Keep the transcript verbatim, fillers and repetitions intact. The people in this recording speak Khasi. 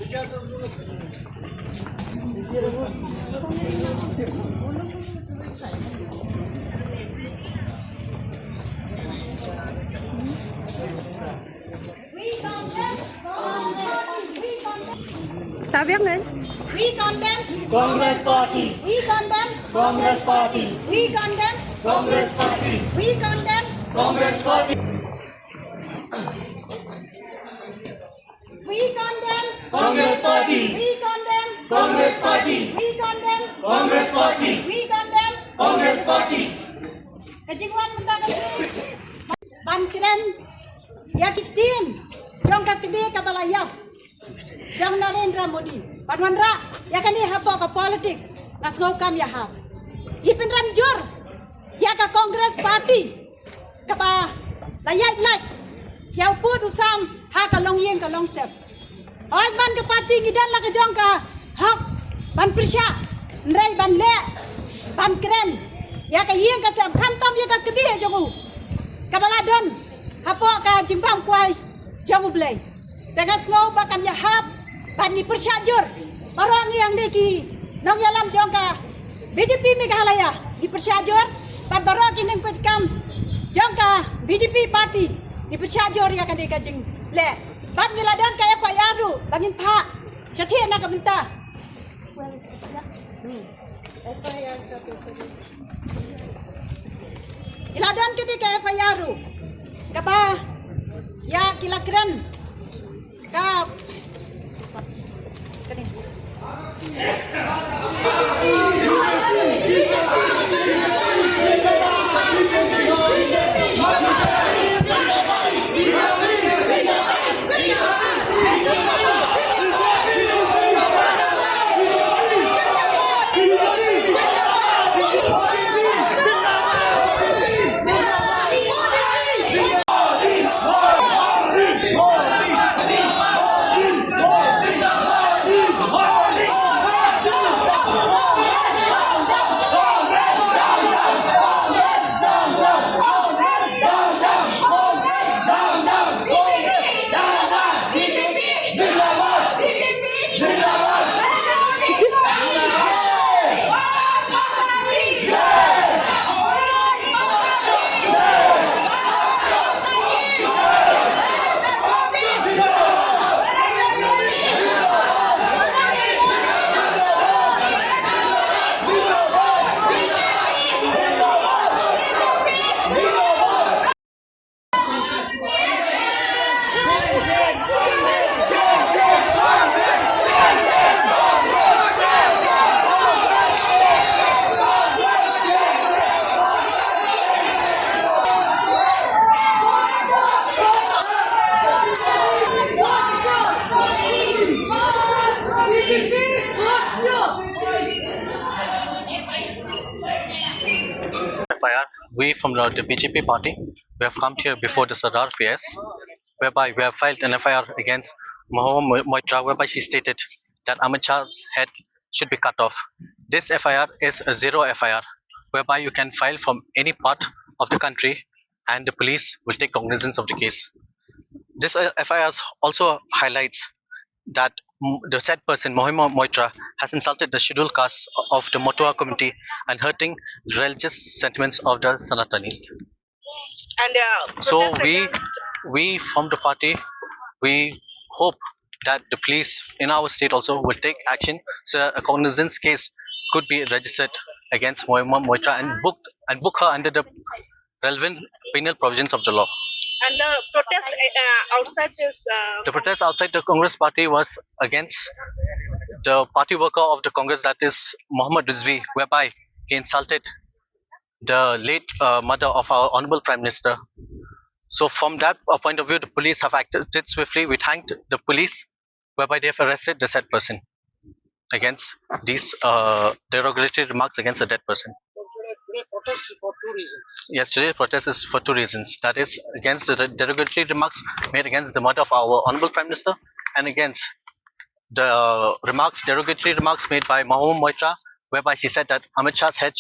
Tabiang kan? We condemn Congress Party. We condemn Congress Party. We condemn Congress Party. We condemn Congress Party. We condemn Congress Party. We condemn Congress Party. We condemn Congress Party. We condemn Congress Party. Ka jingwan mynta ka dei ban kren ïa ki ktien jong ka kti kaba la ïap jong Narendra Modi ban wanrah ïa kane hapoh ka politics. Nga sngew kam ïahap. Ngi pynrem jur ïa ka Congress Party kaba la ïaid lait ïa u pud u sam ha ka longïing ka longsem. Hooid, man ka party ngi don la ka jong ka hok ban pyrshah, hynrei ban leh, ban kren ïa ka ïing ka sem, khamtam ïa ka kti jong u kaba la don hapoh ka jingbam kwai jong U Blei. Te nga sngew ba kam ïahap ban ngi pyrshah jur baroh ngi hangne ki nongïalam jong ka B J P Meghalaya, ngi pyrshah jur bad baroh ki nongkit kam jong ka B J P party, ngi pyrshah jur ïa kane ka jingleh. Bad ngi la don ka F I R ruh ba ngin phah shathie na ka bynta. Ngi la don kane ka F I R ruh kaba ïa ki la kren ka F I R, we from the, the B J P party, we have come here before the Sardar P S, whereby we have filed an F I R against Mahua Mo-, Moitra, whereby she stated that Amit Shah's head should be cut off. This F I R is a zero F I R, whereby you can file from any part of the country and the police will take cognizance of the case. This, uh, F I R also highlights that, mm, the said person, Mohima Moitra, has insulted the scheduled caste of the Motua community and hurting religious sentiments of the Sanatanis. And, uh, so protest we, against we from the party, we hope that the police in our state also will take action so that a cognizance case could be registered against Mohima Moitra and booked, and book her under the relevant penal provisions of the law. And the protest, uh, outside this, uh, the protest outside the Congress party was against the party worker of the Congress, that is Mohammad Rizvi, whereby he insulted the late, uh, mother of our Honorable Prime Minister. So from that, uh, point of view, the police have acted swiftly. We thanked the police, whereby they have arrested the said person against these, uh, derogatory remarks against a dead person. Today protest is for two reasons. Yes, today protest is for two reasons. That is against the derogatory remarks made against the mother of our Honorable Prime Minister and against the, uh, remarks, derogatory remarks made by Mahua Moitra, whereby she said that Amit Shah's head